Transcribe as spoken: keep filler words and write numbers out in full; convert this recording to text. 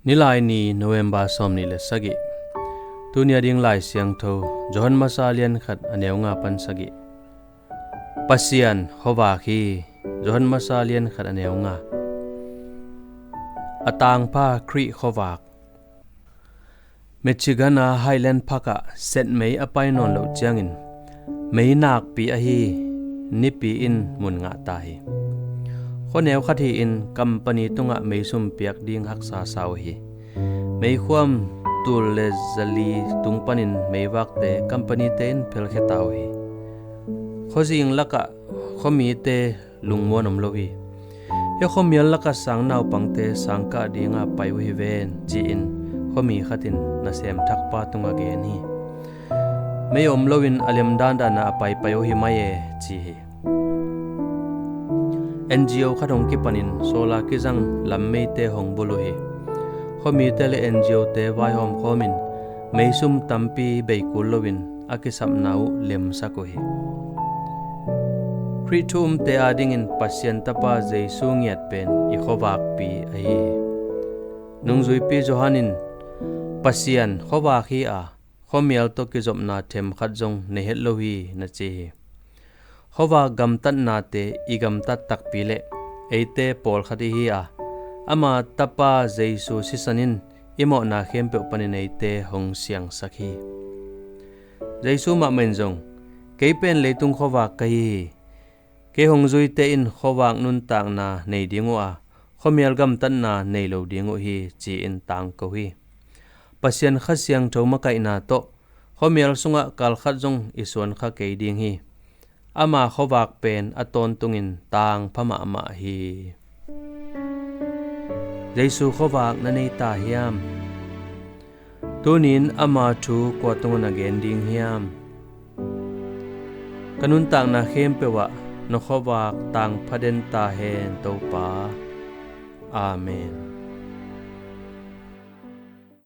Nilaini, November sawmnih le sagih. Tuni a ding Lai Siangtho, Johan Masa lian khat a neu nga pan sagih. Pasian khuavak hi. Johan Masa lian khat a neu nga. A tangpha Khrih khuavak. Michigan a Highland Park ah setmei a pai nawn loh ciangin mei nakpi ahi nipi in mun ngah ta hi. Khuaneu khat hi-in company tungah meisum piak ding haksa sa uh hi. Meikhuam tul le zali tung panin meivakte company-te in phelkhia ta uh hi. Khuazing lakah khuamite lungmuan om lo hi. Hia khuamial lakah sang naupangte sangkah dinga pai uh hi ven, ci-in khuami khat in nasem thakpa tungah gen hi. Mei om loin a lem dandan a paipai uh hi mai e, ci hi. N G O khat hong kipanin sawla kizang lammeite hong bul uh hi. Khuamite le N G O-te vaihawm khawmin meisum tampi bei kul loin a kisapna uh lemsak uh hi. Khrih thu umte adingin Pasian Tapa Jesu ngiat pen i khuavakpi ahi hi. Nungzuipi Johan in, Pasian khuavak hi a, khuamial tawh kizopna themkhat zong nei het lo hi, na ci hi. Khuavak gamtatnate i gamtat takpi leh eite pawlkhat i hi a, ama Tapa Jesu sisan in i mawhna khempeuh panin eite hong siangsak hi. Jesu mahmah in zong, kei pen leitung khuavak ka hi hi. Kei hong zuite in khuavak nuntakna nei ding uh a, khuamial gamtatna nei lo ding uh hi, ci-in tangko hi. Pasian Kha Siangtho makaihna tawh khuamial sungah kalkhat zong i suankha kei ding hi. Ama khuavak pen a tawntungin tangpha mahmah hi. Jesu khuavak na nei ta hiam? Tuni-in ama thu kua tunga na gen ding hiam? Ka nuntakna khempeuh ah na khuavak tangpha den ta hen, Topa. Amen.